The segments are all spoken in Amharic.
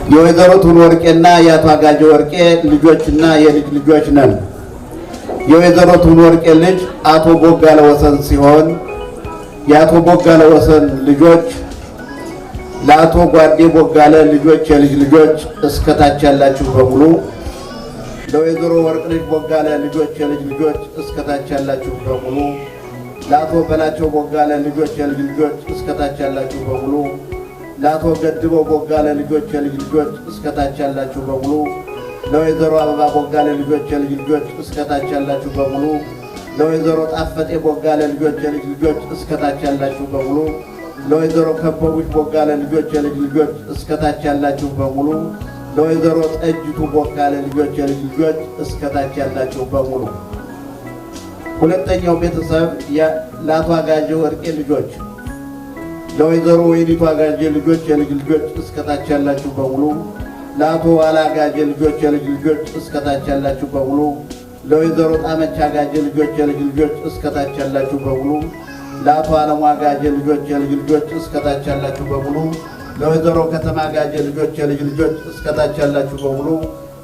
የወይዘሮ ትሁን ወርቄና የአቶ አጋጀ ወርቄ ልጆችና የልጅ ልጆች ነን። የወይዘሮ ትሁን ወርቄ ልጅ አቶ ቦጋለ ወሰን ሲሆን፣ የአቶ ቦጋለ ወሰን ልጆች ለአቶ ጓዴ ቦጋለ ልጆች የልጅ ልጆች እስከታች ያላችሁ በሙሉ፣ ለወይዘሮ ወርቅነሽ ቦጋለ ልጆች የልጅ ልጆች እስከታች ያላችሁ በሙሉ፣ ለአቶ በላቸው ቦጋለ ልጆች የልጅ ልጆች እስከታች ያላችሁ በሙሉ፣ ለአቶ ገድበው ቦጋለ ልጆች የልጅ ልጆች እስከታች ያላችሁ በሙሉ፣ ለወይዘሮ አበባ ቦጋለ ልጆች የልጅ ልጆች እስከታች ያላችሁ በሙሉ፣ ለወይዘሮ ጣፈጤ ቦጋለ ልጆች የልጅ ልጆች እስከታች ያላችሁ በሙሉ፣ ለወይዘሮ ከበቡች ቦጋለ ልጆች የልጅ ልጆች እስከታች ያላችሁ በሙሉ፣ ለወይዘሮ ጠጅቱ ቦጋለ ልጆች የልጅ ልጆች እስከታች ያላችሁ በሙሉ። ሁለተኛው ቤተሰብ ለአቶ አጋጀ ወርቄ ልጆች፣ ለወይዘሮ ወይኒቱ አጋጀ ልጆች የልጅ ልጆች እስከታች ያላችሁ በሙሉ፣ ለአቶ ዋላ አጋጀ ልጆች የልጅ ልጆች እስከታች ያላችሁ በሙሉ፣ ለወይዘሮ ጣመች አጋጀ ልጆች የልጅ ልጆች እስከታች ያላችሁ በሙሉ፣ ለአቶ አለሙ አጋጀ ልጆች የልጅ ልጆች እስከታች ያላችሁ በሙሉ፣ ለወይዘሮ ከተማ አጋጀ ልጆች የልጅ ልጆች እስከታች ያላችሁ በሙሉ፣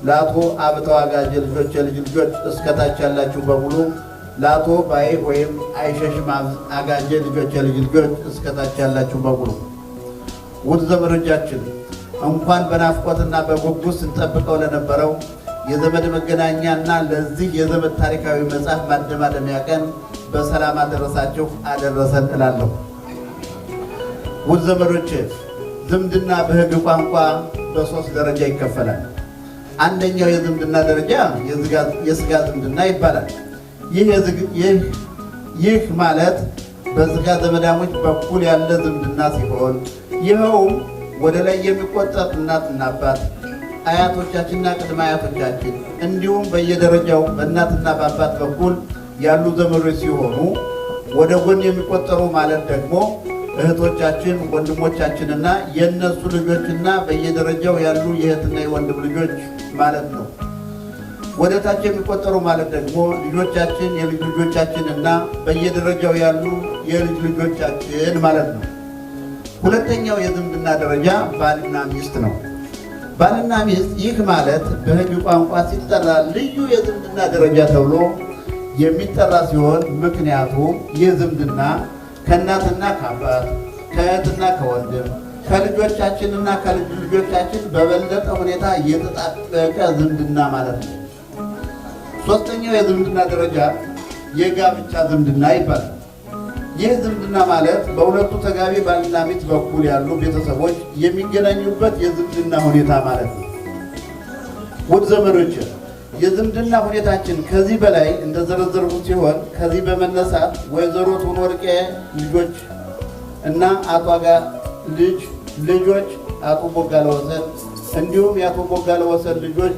ለአቶ አብተው አጋጀ ልጆች የልጅ ልጆች እስከታች ያላችሁ በሙሉ፣ ለአቶ ባይ ወይም አይሸሽም አጋጀ ልጆች የልጅ ልጆች እስከታች ያላችሁ በሙሉ። ውድ ዘመዶቻችን፣ እንኳን በናፍቆትና በጉጉት ስንጠብቀው ለነበረው የዘመድ መገናኛና ለዚህ የዘመድ ታሪካዊ መጽሐፍ ማደማደሚያ ቀን በሰላም አደረሳችሁ አደረሰን እላለሁ። ውድ ዘመዶች፣ ዝምድና በሕግ ቋንቋ በሶስት ደረጃ ይከፈላል። አንደኛው የዝምድና ደረጃ የስጋ ዝምድና ይባላል። ይህ ማለት በስጋ ዘመዳሞች በኩል ያለ ዝምድና ሲሆን፣ ይኸውም ወደ ላይ የሚቆጠር እናትና አባት፣ አያቶቻችንና ቅድመ አያቶቻችን እንዲሁም በየደረጃው በእናትና በአባት በኩል ያሉ ዘመዶች ሲሆኑ፣ ወደ ጎን የሚቆጠሩ ማለት ደግሞ እህቶቻችን፣ ወንድሞቻችንና የእነሱ ልጆችና በየደረጃው ያሉ የእህትና የወንድም ልጆች ማለት ነው። ወደ ታች የሚቆጠሩ ማለት ደግሞ ልጆቻችን፣ የልጅ ልጆቻችንና በየደረጃው ያሉ የልጅ ልጆቻችን ማለት ነው። ሁለተኛው የዝምድና ደረጃ ባልና ሚስት ነው። ባልና ሚስት፣ ይህ ማለት በሕግ ቋንቋ ሲጠራ ልዩ የዝምድና ደረጃ ተብሎ የሚጠራ ሲሆን፣ ምክንያቱም ይህ ዝምድና ከእናትና ከአባት፣ ከእህትና ከወንድም፣ ከልጆቻችንና ከልጅ ልጆቻችን በበለጠ ሁኔታ የተጣበቀ ዝምድና ማለት ነው። ሶስተኛው የዝምድና ደረጃ የጋብቻ ዝምድና ይባላል። ይህ ዝምድና ማለት በሁለቱ ተጋቢ ባልና ሚስት በኩል ያሉ ቤተሰቦች የሚገናኙበት የዝምድና ሁኔታ ማለት ነው። ውድ ዘመዶች፣ የዝምድና ሁኔታችን ከዚህ በላይ እንደዘረዘርኩት ሲሆን፣ ከዚህ በመነሳት ወይዘሮ ትሁን ወርቄ ልጆች እና አቶ አጋ ልጅ ልጆች አቶ ቦጋለ ወሰን እንዲሁም የአቶ ቦጋለ ወሰን ልጆች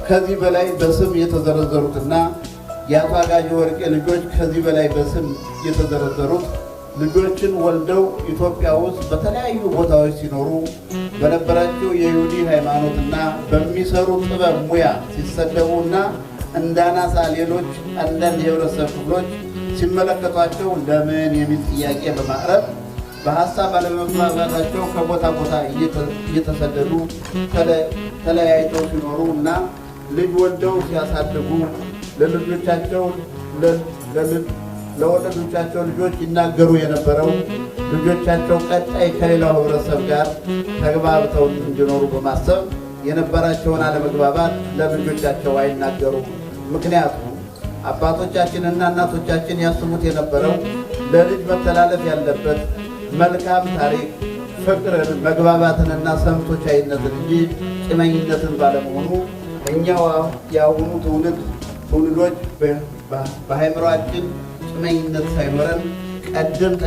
ከዚህ በላይ በስም የተዘረዘሩትና የአቶ አጋጀ ወርቄ ልጆች ከዚህ በላይ በስም የተዘረዘሩት ልጆችን ወልደው ኢትዮጵያ ውስጥ በተለያዩ ቦታዎች ሲኖሩ በነበራቸው የይሁዲ ሃይማኖትና በሚሰሩ ጥበብ ሙያ ሲሰደቡና እንዳናሳ ሌሎች አንዳንድ የህብረተሰብ ክፍሎች ሲመለከቷቸው ለምን የሚል ጥያቄ በማቅረብ በሀሳብ አለመግባባታቸው ከቦታ ቦታ እየተሰደዱ ተለያይተው ሲኖሩ እና ልጅ ወልደው ሲያሳድጉ ለልጆቻቸው ለወለዶቻቸው ልጆች ይናገሩ የነበረው ልጆቻቸው ቀጣይ ከሌላው ህብረተሰብ ጋር ተግባብተው እንዲኖሩ በማሰብ የነበራቸውን አለመግባባት ለልጆቻቸው አይናገሩም። ምክንያቱም አባቶቻችንና እናቶቻችን ያስቡት የነበረው ለልጅ መተላለፍ ያለበት መልካም ታሪክ ፍቅርን፣ መግባባትንና ሰምቶ ቻይነትን እንጂ ቂመኝነትን ባለመሆኑ እኛው የአሁኑ ትውልዶች በአእምሯችን ቂመኝነት ሳይኖረን ቀደምት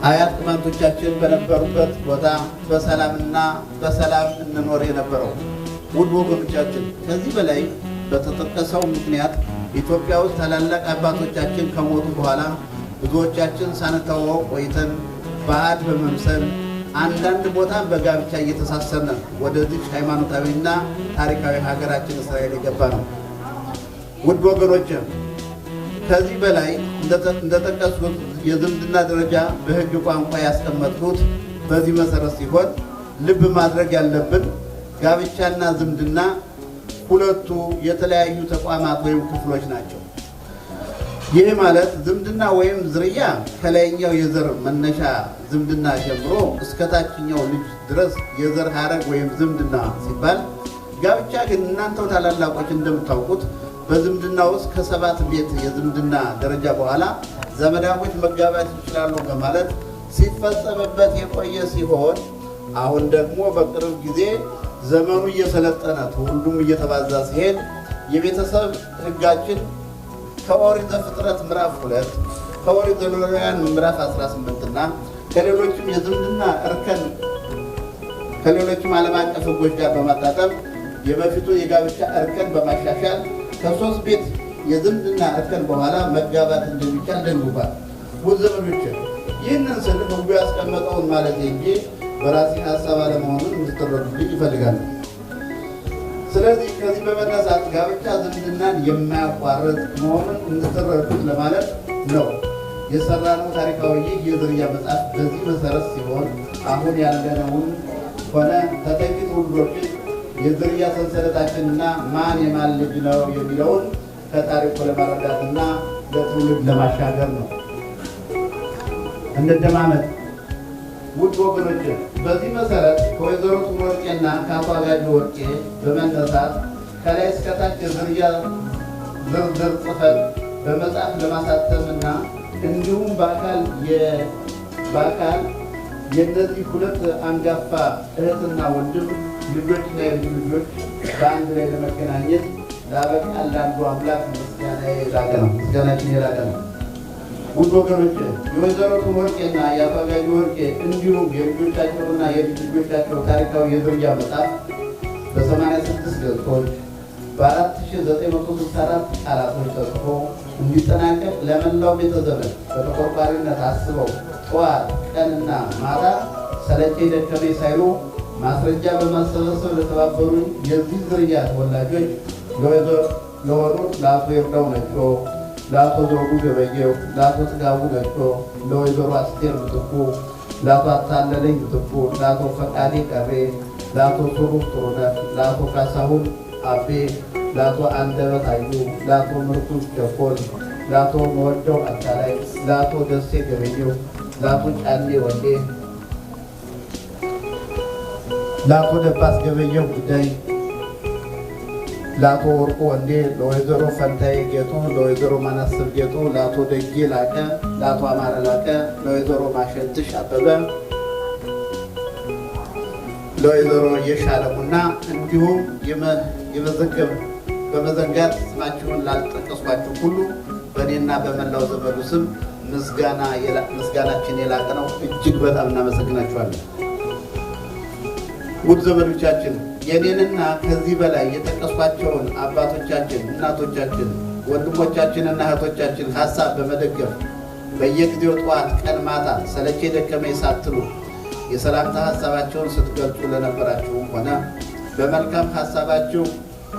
አያት ቅማንቶቻችን በነበሩበት ቦታ በሰላምና በሰላም እንኖር የነበረው። ውድ ወገኖቻችን፣ ከዚህ በላይ በተጠቀሰው ምክንያት ኢትዮጵያ ውስጥ ታላላቅ አባቶቻችን ከሞቱ በኋላ ብዙዎቻችን ሳንተዋወቅ ቆይተን ባዕድ በመምሰል አንዳንድ ቦታ በጋብቻ እየተሳሰርን ወደዚች ሃይማኖታዊና ታሪካዊ ሀገራችን እስራኤል የገባ ነው። ውድ ወገኖች፣ ከዚህ በላይ እንደጠቀስኩት የዝምድና ደረጃ በሕግ ቋንቋ ያስቀመጥኩት በዚህ መሰረት ሲሆን ልብ ማድረግ ያለብን ጋብቻና ዝምድና ሁለቱ የተለያዩ ተቋማት ወይም ክፍሎች ናቸው። ይህ ማለት ዝምድና ወይም ዝርያ ከላይኛው የዘር መነሻ ዝምድና ጀምሮ እስከ ታችኛው ልጅ ድረስ የዘር ሐረግ ወይም ዝምድና ሲባል፣ ጋብቻ ግን እናንተው ታላላቆች እንደምታውቁት በዝምድና ውስጥ ከሰባት ቤት የዝምድና ደረጃ በኋላ ዘመዳሞች መጋባት ይችላሉ በማለት ሲፈጸምበት የቆየ ሲሆን፣ አሁን ደግሞ በቅርብ ጊዜ ዘመኑ እየሰለጠነ ትውልዱም እየተባዛ ሲሄድ የቤተሰብ ሕጋችን ከኦሪት ዘፍጥረት ምዕራፍ 2፣ ከኦሪት ዘሌዋውያን ምዕራፍ 18 እና ከሌሎችም የዝምድና እርከን ከሌሎችም ዓለም አቀፍ ሕጎች ጋር በማጣጠም የበፊቱ የጋብቻ እርከን በማሻሻል ከሶስት ቤት የዝምድና እርከን በኋላ መጋባት እንደሚቻል ደንግጓል። ውድ ዘመዶቼ፣ ይህንን ስል ሕጉ ያስቀመጠውን ማለት እንጂ በራሴ ሀሳብ አለመሆኑን እንድትረዱልኝ ይፈልጋሉ። ስለዚህ ከዚህ በመነሳት ጋብቻ ዝምድናን የማያቋርጥ መሆኑን እንድትረዱት ለማለት ነው። የሰራነው ታሪካዊ ይህ የዝርያ መጽሐፍ በዚህ መሰረት ሲሆን፣ አሁን ያለነውን ሆነ ተተኪ ትውልዶችን የዝርያ ሰንሰለታችንና ማን የማን ልጅ ነው የሚለውን ከታሪኩ ለመረዳትና ለትውልድ ለማሻገር ነው። እንደማመጥ ውድ ወገኖች፣ በዚህ መሰረት ከወይዘሮ ወርቄና ከአቶ አጋጆ ወርቄ በመነሳት ከላይ እስከታች የዝርያ ዝርዝር ጽፈን በመጽሐፍ ለማሳተምና እንዲሁም በአካል የእነዚህ ሁለት አንጋፋ እህትና ወንድም ልጆችና የልጅ ልጆች በአንድ ላይ ለመገናኘት ላበቃን ለአንዱ አምላክ ምስጋና የላቀ ነው። ምስጋናችን የላቀ ነው። ውድ ወገኖች፣ የወይዘሮ ወርቄና የአቶ አጋጆ ወርቄ እንዲሁም የልጆቻቸውና የልጅ ልጆቻቸው ታሪካዊ የዝርያ መጽሐፍ በ86 ገጾች በ4964 ቃላቶች ተጽፎ እንዲጠናቀቅ ለመላው ቤተ ዘመድ በተቆርቋሪነት አስበው ጠዋት ቀንና ማታ ሰለቸኝ ደከመኝ ሳይሉ ማስረጃ በማሰባሰብ ለተባበሩኝ የዚህ ዝርያ ተወላጆች ለሆኑት ለአቶ ይርዳው ነጮ፣ ለአቶ ዘውዱ ገበየው፣ ለአቶ ጥጋቡ ነጮ፣ ለወይዘሮ አስቴር ምትኩ፣ ለአቶ አታለለኝ ምትኩ፣ ለአቶ ፈቃዴ ቀሬ፣ ለአቶ ሱሩፍ ጥሩነህ፣ ለአቶ ካሳሁን አቤ፣ ለአቶ አንደበት አዩ፣ ለአቶ ምርኩዝ ቸኮል፣ ለአቶ መወደው አታላይ፣ ለአቶ ደሴ ገበየው፣ ለአቶ ጫኔ ወንዴ፣ ለአቶ ደባስ ገበየው ጉዳይ፣ ለአቶ ወርቁ ወንዴ፣ ለወይዘሮ ፈንታዬ ጌጡ፣ ለወይዘሮ ማናስብ ጌጡ፣ ለአቶ ደጌ ላቀ፣ ለአቶ አማረ ላቀ፣ ለወይዘሮ ማሸትሽ አበበ፣ ለወይዘሮ የሻለሙና እንዲሁም የመዘገብ በመዘንጋት ስማችሁን ላልጠቀስኳችሁ ሁሉ በእኔና በመላው ዘመዱ ስም ምስጋናችን የላቀ ነው። እጅግ በጣም እናመሰግናችኋለን። ውድ ዘመዶቻችን፣ የኔንና ከዚህ በላይ የጠቀስኳቸውን አባቶቻችን፣ እናቶቻችን፣ ወንድሞቻችንና እህቶቻችን ሀሳብ በመደገፍ በየጊዜው ጠዋት፣ ቀን፣ ማታ ሰለቼ ደከመኝ ሳትሉ የሰላምታ ሀሳባቸውን ስትገልጹ ለነበራችሁም ሆነ በመልካም ሀሳባችሁ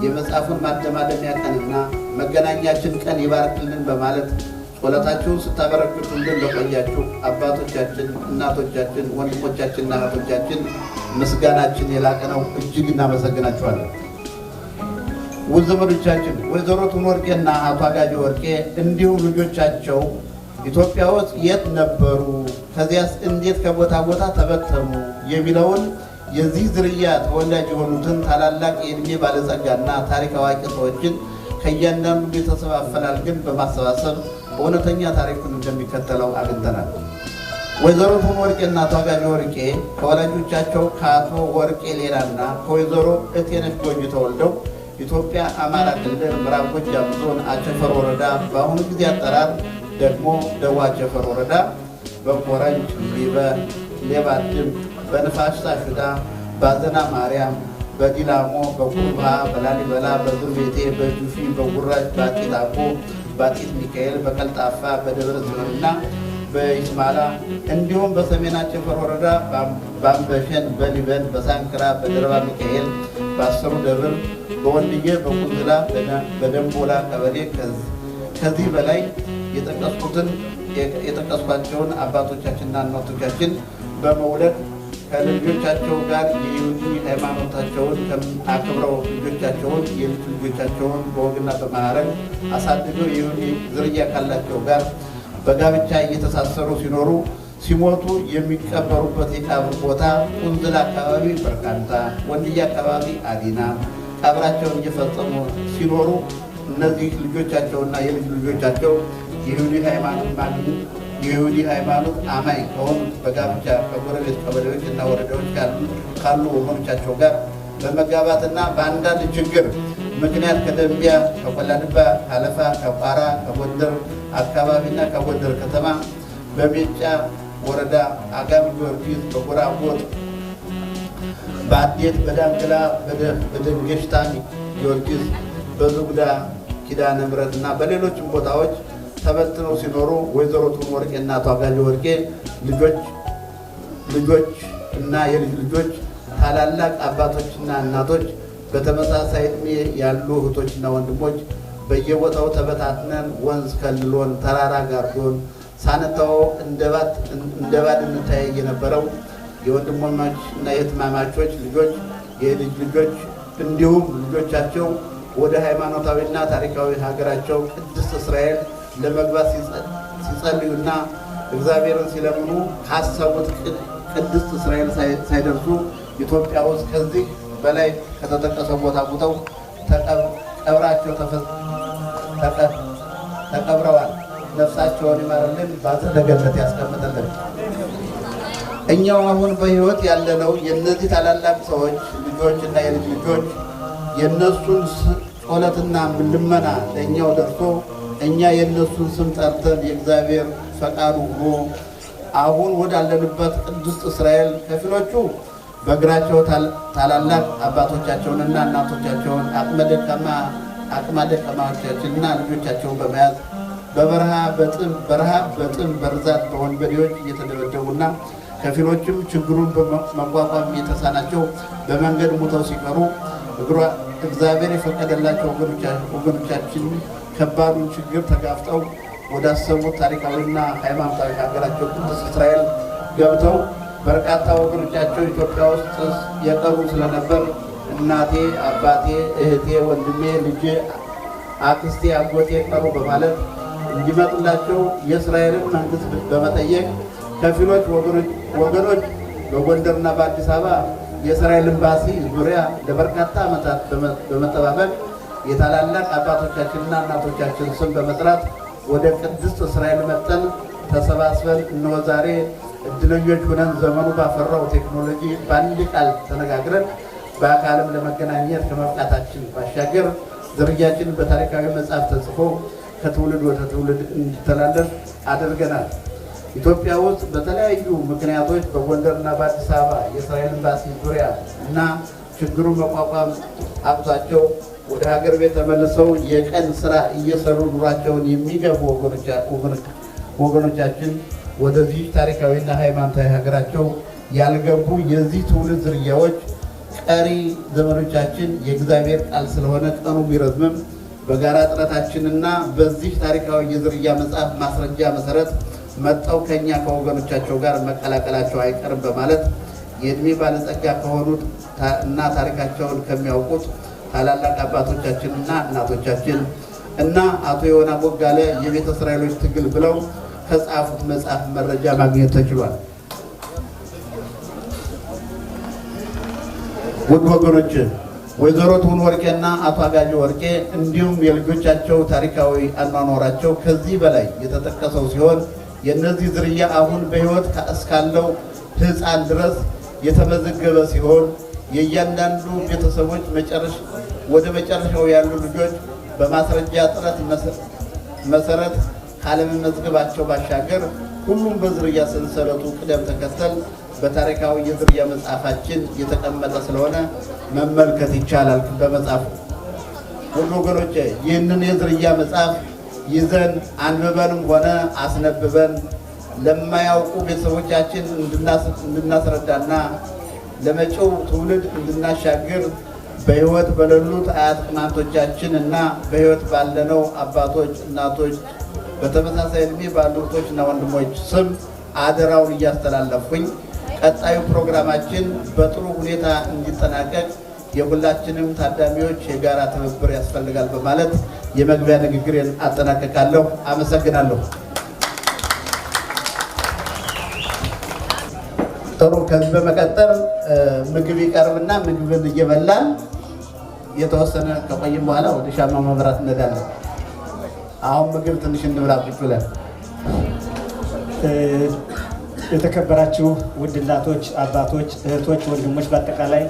የመጽሐፉን ማደማደሚያ ቀንና መገናኛችን ቀን ይባርክልን በማለት ጸሎታችሁን ስታበረክቱልን ለቆያችሁ አባቶቻችን፣ እናቶቻችን፣ ወንድሞቻችንና እህቶቻችን ምስጋናችን የላቀ ነው። እጅግ እናመሰግናችኋለን። ውድ ዘመዶቻችን፣ ወይዘሮ ወርቄና አቶ አጋጆ ወርቄ እንዲሁም ልጆቻቸው ኢትዮጵያ ውስጥ የት ነበሩ፣ ከዚያስ እንዴት ከቦታ ቦታ ተበተኑ የሚለውን የዚህ ዝርያ ተወላጅ የሆኑትን ታላላቅ የዕድሜ ባለጸጋና ታሪክ አዋቂ ሰዎችን ከእያንዳንዱ ቤተሰብ አፈላልገን በማሰባሰብ እውነተኛ ታሪኩን እንደሚከተለው አግኝተናል። ወይዘሮ ወርቄና አቶ አጋጆ ወርቄ ከወላጆቻቸው ከአቶ ወርቄ ሌላና ከወይዘሮ እቴነሽ ጎጁ ተወልደው ኢትዮጵያ አማራ ክልል ምዕራብ ጎጃም ዞን አቸፈር ወረዳ፣ በአሁኑ ጊዜ አጠራር ደግሞ ደቡብ አቸፈር ወረዳ፣ በኮረንጅ ሌባድም፣ በንፋስ ሳሹዳ፣ ባዘና ማርያም፣ በዲላሞ፣ በኩርባ፣ በላሊበላ፣ በዙርቤቴ፣ በጁፊ፣ በጉራጅ፣ በአጢት አቦ፣ በአጢት ሚካኤል፣ በቀልጣፋ፣ በደብረ ጽዮንና በይስማላ እንዲሁም በሰሜን አቸፈር ወረዳ በአምበሸን፣ በሊበን፣ በሳንክራ፣ በደረባ ሚካኤል፣ በአስሩ ደብር፣ በወንድዬ፣ በቁንዝላ፣ በደንቦላ ቀበሌ ከዚህ በላይ የጠቀስኳቸውን አባቶቻችንና እናቶቻችን በመውለድ ከልጆቻቸው ጋር የይሁዲ ሃይማኖታቸውን አክብረው ልጆቻቸውን የልጅ ልጆቻቸውን በወግና በማዕረግ አሳድገው የይሁዲ ዝርያ ካላቸው ጋር በጋብቻ እየተሳሰሩ ሲኖሩ ሲሞቱ የሚቀበሩበት የቀብር ቦታ ቁንዝላ አካባቢ በርካንታ፣ ወንድያ አካባቢ አዲና ቀብራቸውን እየፈጸሙ ሲኖሩ እነዚህ ልጆቻቸውና የልጅ ልጆቻቸው የይሁዲ ሃይማኖት አማኝ ከሆኑት በጋብቻ ከጎረቤት ቀበሌዎች እና ወረዳዎች ካሉ ወገኖቻቸው ጋር በመጋባትና በአንዳንድ ችግር ምክንያት ከደንቢያ፣ ከቆላድባ፣ ከአለፋ፣ ከቋራ፣ ከጎንደር አካባቢና ከጎንደር ከተማ በሜጫ ወረዳ አጋም ጊዮርጊስ፣ በጎራጎጥ፣ በአዴት፣ በዳንግላ፣ በደንገሽታ ጊዮርጊስ፣ በዙጉዳ ኪዳነ ምሕረት እና በሌሎችም ቦታዎች ተበትነው ሲኖሩ ወይዘሮ ትሁን ወርቄ እና አቶ አጋዥ ወርቄ ልጆች እና የልጅ ልጆች፣ ታላላቅ አባቶችና እናቶች፣ በተመሳሳይ ዕድሜ ያሉ እህቶችና ወንድሞች በየቦታው ተበታትነን ወንዝ ከልሎን ተራራ ጋርዶን ሳንተዋወቅ እንደ ባድ እንተያይ የነበረው የወንድማማች እና የእህትማማቾች ልጆች፣ የልጅ ልጆች እንዲሁም ልጆቻቸው ወደ ሃይማኖታዊና ታሪካዊ ሀገራቸው ቅድስት እስራኤል ለመግባት ሲጸልዩና እግዚአብሔርን ሲለምኑ ካሰቡት ቅድስት እስራኤል ሳይደርሱ ኢትዮጵያ ውስጥ ከዚህ በላይ ከተጠቀሰው ቦታ ሙተው ቀብራቸው ተቀብረዋል። ነፍሳቸውን ይማርልን፣ በአጸደ ገነት ያስቀምጥልን። እኛው አሁን በሕይወት ያለነው የእነዚህ ታላላቅ ሰዎች ልጆች እና የልጅ ልጆች የእነሱን ጸሎትና ልመና ለእኛው ደርሶ እኛ የእነሱን ስም ጠርተን የእግዚአብሔር ፈቃዱ ሆኖ አሁን ወዳለንበት ቅድስት እስራኤል ከፊሎቹ በእግራቸው ታላላቅ አባቶቻቸውንና እናቶቻቸውን፣ አቅመ ደካማዎቻችንና ልጆቻቸውን በመያዝ በበረሃ በጥም በረሃብ በጥም በርዛት በወንበዴዎች እየተደበደቡና ከፊሎችም ችግሩን መቋቋም የተሳናቸው በመንገድ ሙተው ሲቀሩ እግዚአብሔር የፈቀደላቸው ወገኖቻችን ከባዱን ችግር ተጋፍጠው ወዳሰቡት ታሪካዊና ሃይማኖታዊ ሀገራቸው ቅድስት እስራኤል ገብተው በርካታ ወገኖቻቸው ኢትዮጵያ ውስጥ የቀሩ ስለነበር እናቴ፣ አባቴ፣ እህቴ፣ ወንድሜ፣ ልጄ፣ አክስቴ፣ አጎቴ ቀሩ በማለት እንዲመጡላቸው የእስራኤልን መንግስት በመጠየቅ ከፊሎች ወገኖች በጎንደርና በአዲስ አበባ የእስራኤል ኤምባሲ ዙሪያ ለበርካታ ዓመታት በመጠባበቅ የታላላቅ አባቶቻችንና እናቶቻችን ስም በመጥራት ወደ ቅድስት እስራኤል መጥተን ተሰባስበን እነሆ ዛሬ እድለኞች ሆነን ዘመኑ ባፈራው ቴክኖሎጂ በአንድ ቃል ተነጋግረን በአካልም ለመገናኘት ከመብቃታችን ባሻገር ዝርያችን በታሪካዊ መጽሐፍ ተጽፎ ከትውልድ ወደ ትውልድ እንዲተላለፍ አድርገናል። ኢትዮጵያ ውስጥ በተለያዩ ምክንያቶች በጎንደርና በአዲስ አበባ የእስራኤል ኤምባሲ ዙሪያ እና ችግሩን መቋቋም አቅቷቸው ወደ ሀገር ቤት ተመልሰው የቀን ስራ እየሰሩ ኑሯቸውን የሚገፉ ወገኖቻችን ወደዚህ ታሪካዊና ሃይማኖታዊ ሀገራቸው ያልገቡ የዚህ ትውልድ ዝርያዎች ቀሪ ዘመዶቻችን የእግዚአብሔር ቃል ስለሆነ ቀኑ ቢረዝምም በጋራ ጥረታችንና በዚህ ታሪካዊ የዝርያ መጽሐፍ ማስረጃ መሰረት መጥተው ከኛ ከወገኖቻቸው ጋር መቀላቀላቸው አይቀርም በማለት የእድሜ ባለጸጋ ከሆኑት እና ታሪካቸውን ከሚያውቁት ታላላቅ አባቶቻችንና እናቶቻችን እና አቶ ዮና ቦጋለ የቤተ እስራኤሎች ትግል ብለው ከጻፉት መጽሐፍ መረጃ ማግኘት ተችሏል። ውድ ወገኖች፣ ወይዘሮ ትሁን ወርቄና አቶ አጋጀ ወርቄ እንዲሁም የልጆቻቸው ታሪካዊ አኗኗራቸው ከዚህ በላይ የተጠቀሰው ሲሆን የእነዚህ ዝርያ አሁን በሕይወት እስካለው ሕፃን ድረስ የተመዘገበ ሲሆን የእያንዳንዱ ቤተሰቦች ወደ መጨረሻው ያሉ ልጆች በማስረጃ ጥረት መሰረት ካለመመዝገባቸው ባሻገር ሁሉም በዝርያ ሰንሰለቱ ቅደም ተከተል በታሪካዊ የዝርያ መጽሐፋችን የተቀመጠ ስለሆነ መመልከት ይቻላል በመጽሐፉ። ሁሉ ወገኖቼ፣ ይህንን የዝርያ መጽሐፍ ይዘን አንብበንም ሆነ አስነብበን ለማያውቁ ቤተሰቦቻችን እንድናስረዳና ለመጪው ትውልድ እንድናሻግር በሕይወት በሌሉት አያት ቅማንቶቻችን እና በሕይወት ባለነው አባቶች፣ እናቶች፣ በተመሳሳይ ዕድሜ ባሉ እህቶችና ወንድሞች ስም አደራውን እያስተላለፍኩኝ ቀጣዩ ፕሮግራማችን በጥሩ ሁኔታ እንዲጠናቀቅ የሁላችንም ታዳሚዎች የጋራ ትብብር ያስፈልጋል በማለት የመግቢያ ንግግሬን አጠናቅቃለሁ። አመሰግናለሁ። ጥሩ። ከዚህ በመቀጠል ምግብ ይቀርብና ምግብን እየበላን የተወሰነ ከቆይም በኋላ ወደ ሻማ መብራት እንሄዳለን። አሁን ምግብ ትንሽ እንብላ ቁጭ ብለን። የተከበራችሁ ውድ እናቶች፣ አባቶች፣ እህቶች፣ ወንድሞች በአጠቃላይ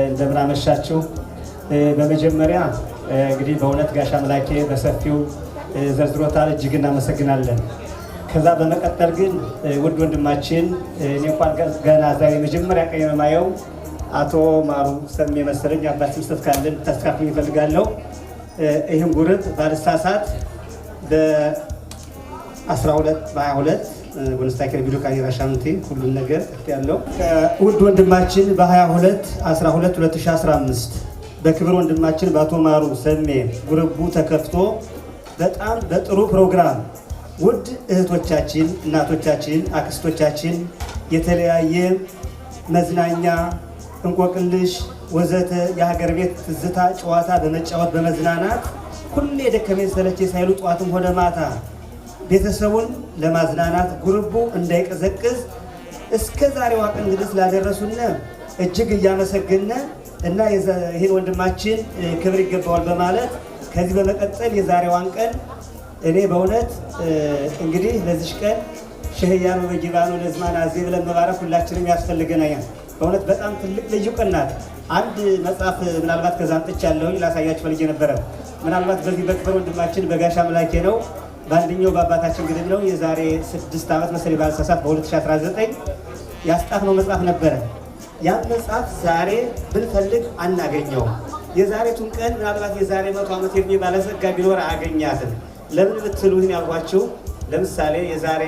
እንደምን አመሻችሁ። በመጀመሪያ እንግዲህ በእውነት ጋሽ አምላኬ በሰፊው ዘርዝሮታል፣ እጅግ እናመሰግናለን። ከዛ በመቀጠል ግን ውድ ወንድማችን እኔ እንኳን ገና ዛሬ መጀመሪያ ቀን የማየው አቶ ማሩ ሰሜ መሰለኝ፣ አባት ስህተት ካለን ታስተካክሉኝ እፈልጋለሁ። ይህን group ባልሳሳት በ12 በ22 ጎንስታኬር ቪዲዮ ካሜራ ሻምቲ ሁሉን ነገር ያለው ውድ ወንድማችን በ22 12 2015 በክብር ወንድማችን በአቶ ማሩ ሰሜ group ኡ ተከፍቶ በጣም በጥሩ ፕሮግራም ውድ እህቶቻችን፣ እናቶቻችን፣ አክስቶቻችን የተለያየ መዝናኛ፣ እንቆቅልሽ ወዘተ የሀገር ቤት ትዝታ ጨዋታ በመጫወት በመዝናናት ሁሌ ደከመኝ ሰለቸኝ ሳይሉ ጠዋትም ሆነ ማታ ቤተሰቡን ለማዝናናት group ኡ እንዳይቀዘቅዝ እስከ ዛሬዋ ቀን ድረስ ላደረሱን እጅግ እያመሰገነ እና ይህን ወንድማችን ክብር ይገባዋል በማለት ከዚህ በመቀጠል የዛሬዋን ቀን እኔ በእውነት እንግዲህ ለዚሽ ቀን ሸህያኑ በጊባኑ ለዝማን አዜ ብለን መባረክ ሁላችንም ያስፈልገናል። በእውነት በጣም ትልቅ ልዩ ቀን ናት። አንድ መጽሐፍ ምናልባት ከዛ አምጥቻለሁኝ ላሳያችሁ ፈልጌ ነበረ። ምናልባት በዚህ በክብር ወንድማችን በጋሽ አምላኬ ነው፣ በአንደኛው በአባታችን ግድም ነው። የዛሬ 6 ዓመት መሰለኝ ባልሳሳት በ2019 ያስጣፍነው መጽሐፍ ነበረ። ያን መጽሐፍ ዛሬ ብንፈልግ አናገኘውም። የዛሬቱን ቀን ምናልባት የዛሬ 100 ዓመት የእድሜ ባለጸጋ ቢኖር አያገኛትም። ለምን ብትሉ ይህን ያልኳችሁ ለምሳሌ የዛሬ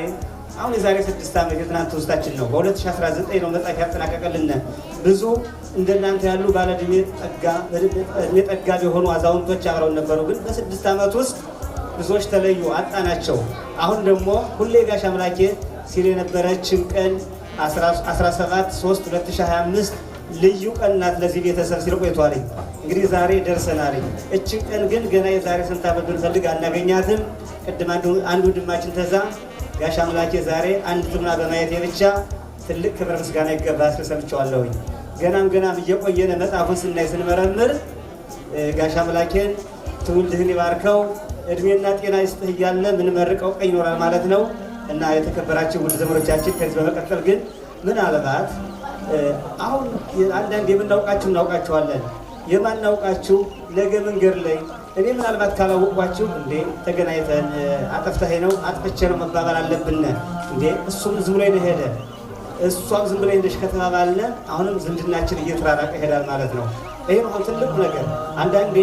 አሁን የዛሬ 6 ዓመት የትናንት ውስጣችን ነው። በ2019 ነው መጽሐፍ ያጠናቀቀልን። ብዙ እንደናንተ ያሉ ባለ እድሜ ጠጋ የሆኑ አዛውንቶች አብረውን ነበሩ። ግን በ6 ዓመት ውስጥ ብዙዎች ተለዩ፣ አጣናቸው። አሁን ደግሞ ሁሌ ጋሽ አምላኬ ሲል የነበረችን ቀን 17 3 2025 ልዩ ቀን ናት ለዚህ ቤተሰብ ሲል ቆይቷል። እንግዲህ ዛሬ ደርሰናል። እችን ቀን ግን ገና የዛሬ ስንት ዓመት ብንፈልግ አናገኛትም። ቅድም አንዱ ወንድማችን ተዛ ጋሽ አምላኬ ዛሬ አንድ ትምና በማየቴ ብቻ ትልቅ ክብር ምስጋና ይገባል ሲል ሰምቼዋለሁኝ። ገናም ገናም እየቆየነ መጽሐፉን ስናይ ስንመረምር ጋሽ አምላኬን ትውልድህን ይባርከው እድሜና ጤና ይስጥህ እያለ ምንመርቀው ቀን ይኖራል ማለት ነው። እና የተከበራችሁ ውድ ዘመዶቻችን ከዚህ በመቀጠል ግን ምናልባት አሁን አንዳንድ የምናውቃችሁ እናውቃችኋለን፣ የማናውቃችሁ ነገ መንገድ ላይ እኔ ምናልባት ካላወቅኳችሁ እንዴ ተገናኝተን አጠፍተኸኝ ነው አጥፍቼ ነው መባባል አለብን። እንዴ እሱም ዝም ብሎ ሄደ እሷም ዝም ብላ ሄደች ከተባባልን አሁንም ዝምድናችን እየተራራቀ ይሄዳል ማለት ነው። ይሄ ነው ትልቁ ነገር። አንዳንዴ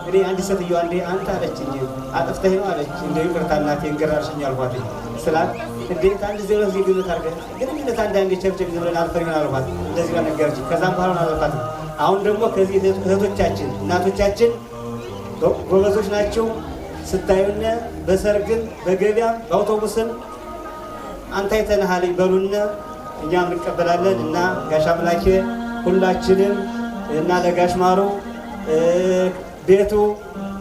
እኔ አንድ ሴትዮ አንዴ አንተ አለችኝ አጥፍተህ ነው አለች። እንደ ይቅርታ እናቴ እንገራርሽኝ አልኳት ስላት እንዴት አንድ ዜሮ እዚህ ግምት አድርገህ ግንኙነት አንዳንዴ ቸብቸብ ዝም ብለን አልፈን ይሆናል አልኳት። እንደዚህ ብላ ነገረችኝ። ከዛም በኋላ አላልኳትም። አሁን ደግሞ ከዚህ እህቶቻችን እናቶቻችን ጎበዞች ናቸው። ስታዩን በሰርግም በገበያም በአውቶቡስም አንተ አይተንሃል በሉን፣ እኛም እንቀበላለን። እና ጋሽ አምላኬ ሁላችንም እና ለጋሽ ማሩ ቤቱ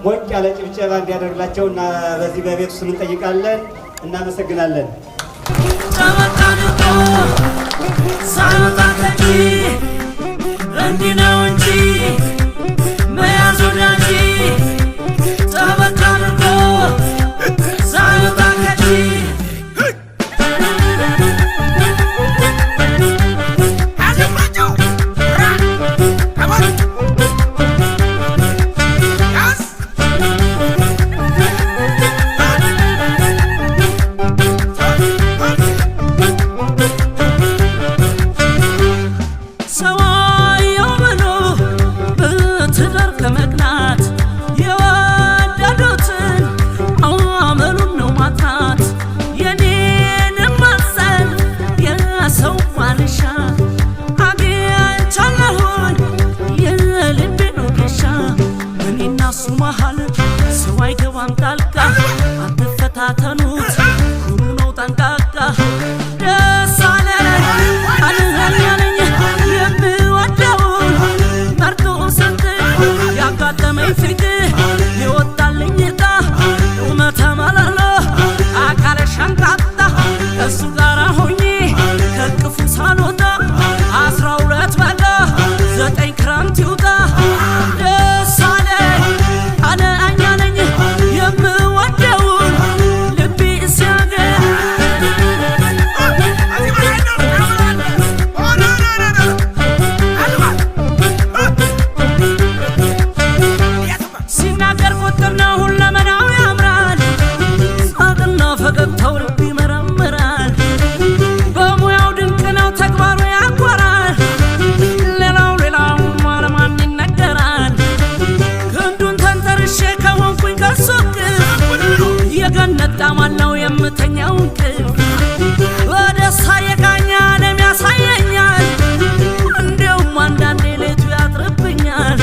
ሞቅ ያለ ጭብጨባ እንዲያደርግላቸው እና በዚህ በቤቱ ስም እንጠይቃለን። እናመሰግናለን። እንዲህ ነው እንጂ መያዝ ወዳጅ ጠበቅ አድርጎ ሳይወጣ ከእጅ። ሰዋየው ብሎ በትዳር ከመቅናት የምተኛው እንቅልፍ በደስታ የቃኘ ዓለም ያሳየኛል። እንዲያውም አንዳንዴ ሌቱ ያጥርብኛል።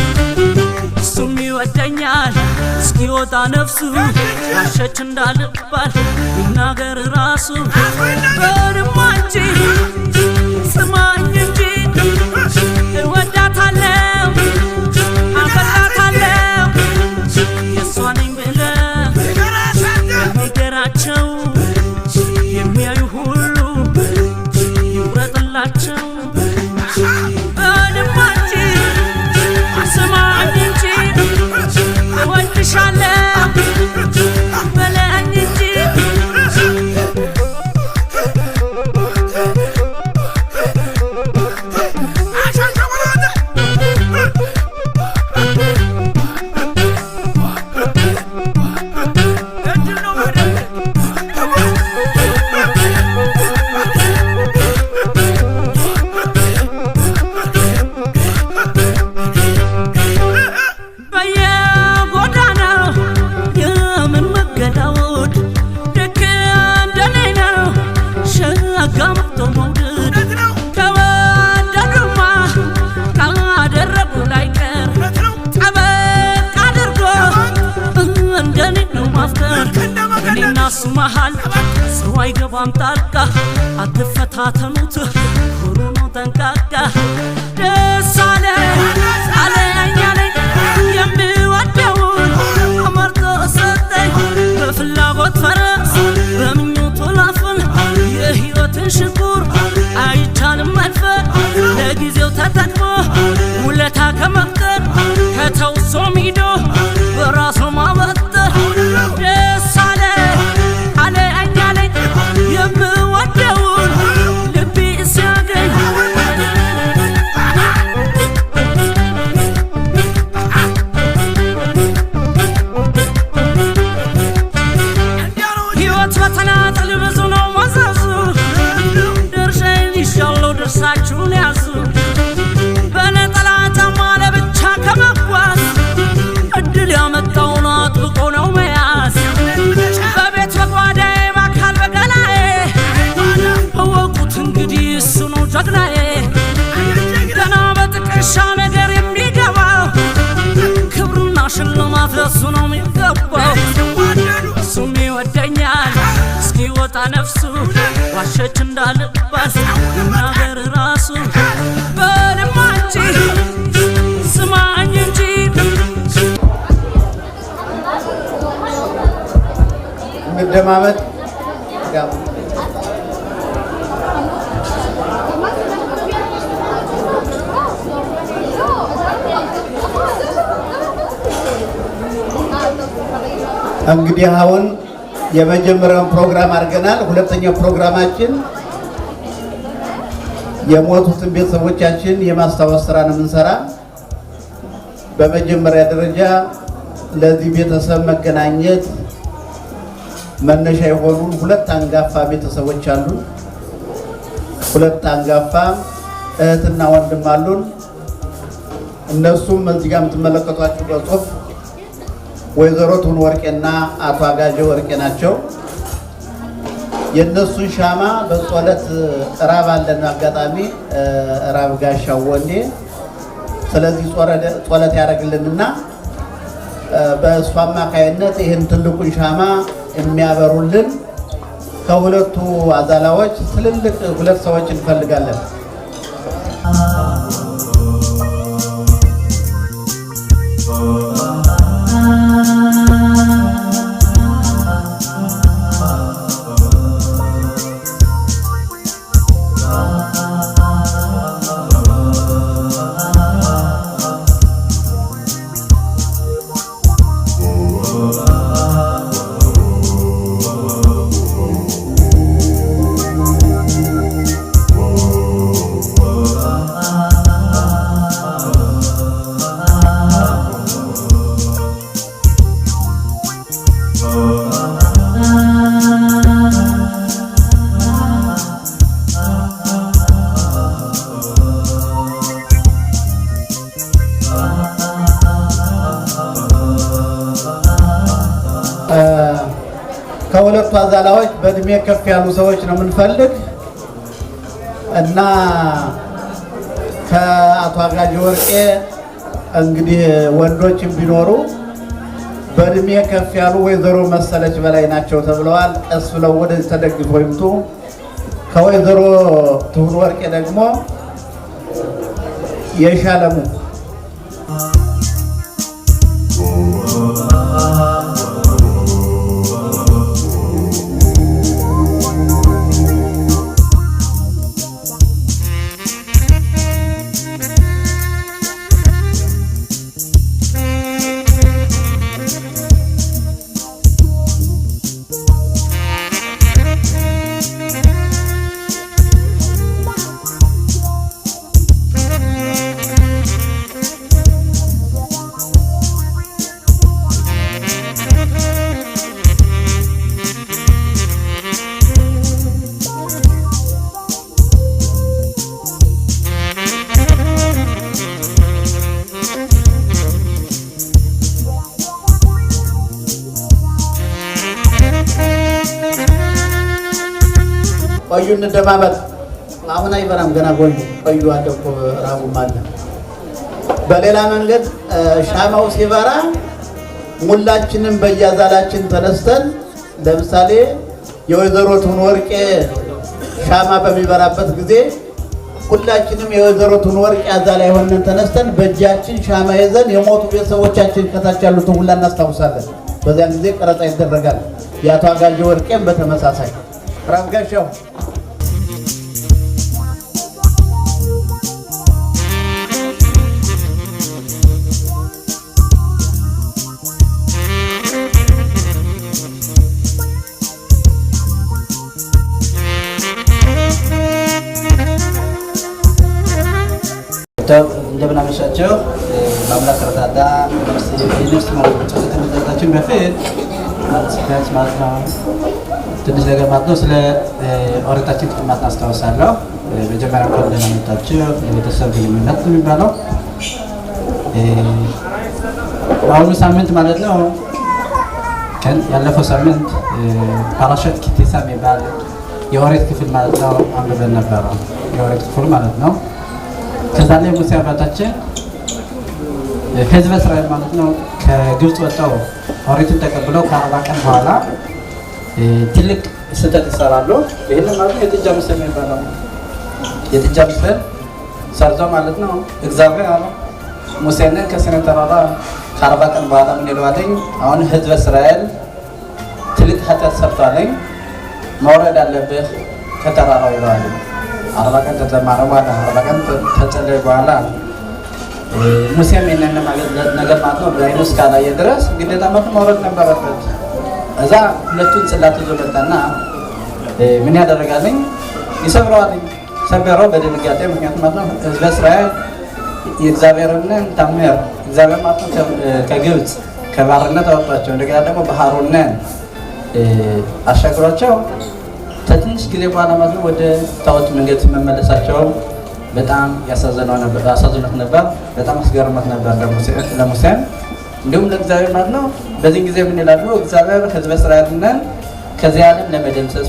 እሱም ይወደኛል እስኪወጣ ነፍሱ፣ ዋሸች እንዳልባል ይናገር ራሱ። በልማ እንጂ፣ ስማኝ እንጂ፣ እወዳታለሁ፣ አፈቅራታለሁ፣ የእሷ ነኝ ብለህ ንገራቸው፣ የሚያዩ ሁሉ ይውረጥላቸው። በልማ እንጂ፣ ስማኝ እንጂ፣ እወድሻለሁ በለኝ እንጂ። በየጎዳናው የምንመገዳውድ ልክ እንደኔ ነው ሸጋ መጥቶ መውደድ። ከወደዱማ ካደረጉ ላይቀር ጠበቅ አድርጎ እንደኔ ነው ማፍቀር። እኔና እሱ መሃል ሰው አይገባም ጣልቃ፣ አትፈታተኑት፣ ሁሉ ነው ጠንቃቃ። ደስ አለ አለኝ አለኝ፣ የምወደውን መርጦ ሰጠኝ። በፍላጎት ፈረስ በምኞቱ ላፍን፣ የህይወትን ሽኩር አይቻልም መድፈር። ለጊዜው ተጠቅሞ ውለታ ከመፍጠር፣ ከተውሶ ሚዶ በራሱ ማበጠር። ደስ አለ አለኝ አለኝ፣ የምወደውን ልቤ ሲያገኝ። ሕይወት በተናጠል ብዙ ነው መዘዙ፣ ድርሻዬን ይዣለሁ፣ ድርሻችሁን ያዙ። በነጠላ ጫማ ለብቻ ከመጓዝ እድል ያመጣውን አጥብቆ ነው መያዝ። በቤት በጓዳዬ በአካል በገላዬ፣ እወቁት እንግዲህ እሱ ነው ጀግናዬ። ገና በጥቅሻ ነገር የሚገባው፣ ክብሩና ሽልማት ለሱ ነው የሚገባው። እሱም ይወደኛል እስኪወጣ ነፍሱ፣ ዋሸች እንዳልባል ይናገር ራሱ። በልማ እንጂ፣ ስማኝ እንጂ። እንደማመጥ ያው እንግዲህ አሁን የመጀመሪያውን ፕሮግራም አድርገናል። ሁለተኛው ፕሮግራማችን የሞቱትን ቤተሰቦቻችን የማስታወስ ስራ ነው የምንሰራ። በመጀመሪያ ደረጃ ለዚህ ቤተሰብ መገናኘት መነሻ የሆኑ ሁለት አንጋፋ ቤተሰቦች አሉ። ሁለት አንጋፋ እህትና ወንድም አሉን። እነሱም እዚህ ጋር የምትመለከቷቸው በጽሁፍ ወይዘሮ ትሁን ወርቄና አቶ አጋዤ ወርቄ ናቸው። የእነሱን ሻማ በጸሎት እራብ አለን፣ አጋጣሚ እራብ ጋሻው ወንዴ፣ ስለዚህ ጸሎት ያደርግልንና በእሱ አማካይነት ይህን ትልቁን ሻማ የሚያበሩልን ከሁለቱ አዛላዎች ትልልቅ ሁለት ሰዎች እንፈልጋለን። በእድሜ ከፍ ያሉ ሰዎች ነው የምንፈልግ እና ከአቶ አጋጅ ወርቄ እንግዲህ ወንዶችም ቢኖሩ በእድሜ ከፍ ያሉ ወይዘሮ መሰለች በላይ ናቸው ተብለዋል። ቀስ ብለው ወደዚህ ተደግፈው ይምጡ። ከወይዘሮ ትሁን ወርቄ ደግሞ የሻለሙ ቆዩ፣ እንደማመጥ። አሁን አይበራም ገና ቆዩ ቆዩ አለ እኮ ረሃቡም አለ። በሌላ መንገድ ሻማው ሲበራ ሁላችንም በየአዛላችን ተነስተን ለምሳሌ የወይዘሮ ትሁን ወርቄ ሻማ በሚበራበት ጊዜ ሁላችንም የወይዘሮ ትሁን ወርቄ አዛላ የሆንን ተነስተን በእጃችን ሻማ ይዘን የሞቱ ቤተሰቦቻችን ከታች ያሉትን ሁላ እናስታውሳለን። በዚያን ጊዜ ቀረጻ ይደረጋል። የአቶ አጋጀ ወርቄም በተመሳሳይ ራስ ጋሻው እንደምን አመሻችሁ። በአምላክ እርዳታ የነፍስ ከመድረሳችን በፊት ቢያንስ ማለት ነው ትንሽ ነገር ማለት ነው ስለ ኦሪታችን ክፍል ማለት አስታውሳለሁ። መጀመሪያ እንኳን ደህና መጣችሁ። የቤተሰብ ግንኙነት ነው የሚባለው። በአሁኑ ሳምንት ማለት ነው ያለፈው ሳምንት פרשת כי תשא የሚባል የኦሪት ክፍል ማለት ነው አንብበን ነበረ። የኦሪት ክፍል ማለት ነው። ከዛ ላይ ሙሴ አባታችን ህዝበ እስራኤል ማለት ነው ከግብፅ ወጥተው ኦሪትን ተቀብለው ከ40 ቀን በኋላ ትልቅ ስህተት ይሰራሉ። ይህንን ማለት ነው የጥጃ ምስል የሚባለው የጥጃ ምስል ሰርተው ማለት ነው እግዚአብሔር ሙሴንን ከሲና ተራራ ከ40 ቀን በኋላ ምን ይለዋለኝ? አሁን ህዝበ እስራኤል ትልቅ ኃጢአት ሰርቷለኝ፣ መውረድ አለብህ ከተራራው ይለዋል። 40 ቀን ከተማረ በኋላ 40 ቀን ተጸለየ በኋላ ሙሴም ይህንን ነገር ማለት ነው በዓይኑ እስካላየ ድረስ ግዴታ ማለት ነው መውረድ ነበረበት። እዛ ሁለቱን ጽላት ይዞ መጣና ምን ያደረጋልኝ? ይሰብረዋልኝ። ሰበረው በድንጋጤ። ምክንያቱም ማለት ነው ህዝበ እስራኤል የእግዚአብሔርን ታምር እግዚአብሔር ማለት ነው ከግብፅ ከባርነት አወጣቸው። እንደገና ደግሞ ባህሩንን አሻግሯቸው ከትንሽ ጊዜ በኋላ ማለት ነው ወደ ጣዖት መንገድ መመለሳቸው በጣም ያሳዝኖት ነበር። በጣም አስገርሞት ነበር ለሙሴም እንዲሁም ለእግዚአብሔር ማለት ነው። በዚህ ጊዜ ምን ይላሉ? እግዚአብሔር ህዝበ እስራኤልን ከዚህ ዓለም ለመደምሰስ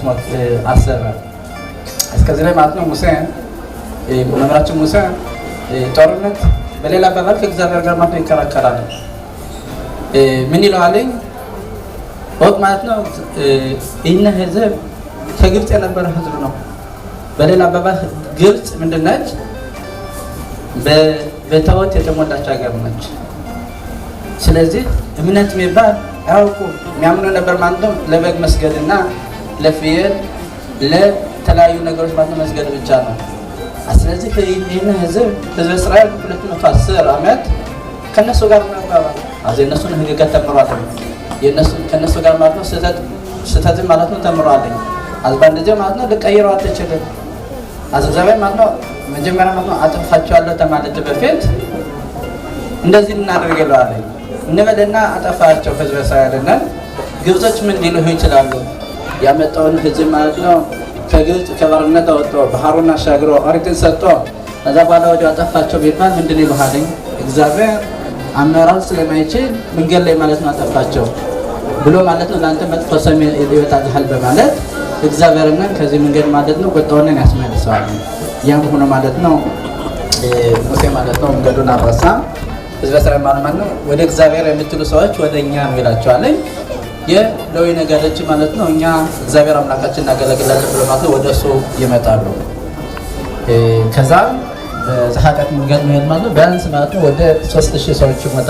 አሰበ። እስከዚህ ላይ ማለት ነው ሙሴ መምህራችን ሙሴ ጦርነት በሌላ አባባል ከእግዚአብሔር ጋር ማለት ነው ይከራከራል። ምን ይለዋለኝ? ወቅ ማለት ነው ይህን ህዝብ ከግብፅ የነበረ ህዝብ ነው። በሌላ አባባል ግብፅ ምንድን ነች? በጣዖት የተሞላች ሀገር ነች። ስለዚህ እምነት የሚባል አያውቁም። የሚያምኑ ነበር ማለት ነው ለበግ መስገድና ለፍየል ለተለያዩ ነገሮች ማለት ነው መስገድ ብቻ ነው። ስለዚህ ይህን ህዝብ ህዝበ እስራኤል 210 ዓመት ከነሱ ጋር ነበረ። የእነሱን ህግጋት ተምሯል። ከነሱ ጋር ማለት ነው ስህተትን ማለት ነው ተምሯል። በአንድ ጊዜ ማለት ነው ልቀይረው አትችልም። እግዚአብሔር ማለት ነው መጀመሪያ ማለት ነው አጠፋቸዋለሁ ከማለት በፊት እንደዚህ እናደርግ ይለዋል። እንበልና አጠፋቸው ህዝበ እስራኤልን። ግብጾች ምን ሊሉህ ይችላሉ? ያመጣውን ህዝብ ማለት ነው ከግብፅ ከባርነት አወጥቶ ባህሩን አሻግሮ ኦሪትን ሰጥቶ ከዛ በኋላ ወዲያው አጠፋቸው ቢባል ምንድን ይሉሃል? እግዚአብሔር አመራር ስለማይችል መንገድ ላይ ማለት ነው አጠፋቸው ብሎ ማለት ነው ለአንተ መጥፎ ስም ይወጣልሃል በማለት እግዚአብሔርን ከዚህ መንገድ ማለት ነው ቁጣውን ያስመልሰዋል። ያም ሆኖ ማለት ነው ሙሴ ማለት ነው መንገዱን አልረሳም። ህዝበ እስራኤል ማለት ነው ወደ እግዚአብሔር የምትሉ ሰዎች ወደ እኛ ነው ይላቸዋል። የሌዊ ነገዶች ማለት ነው እኛ እግዚአብሔር አምላካችን እናገለግላለን ብሎ ማለት ነው ወደ እሱ ይመጣሉ። ከዛ በኃጢአት መንገድ መሄድ ማለት ነው ቢያንስ ማለት ነው ወደ 3000 ሰዎች ይመጣሉ።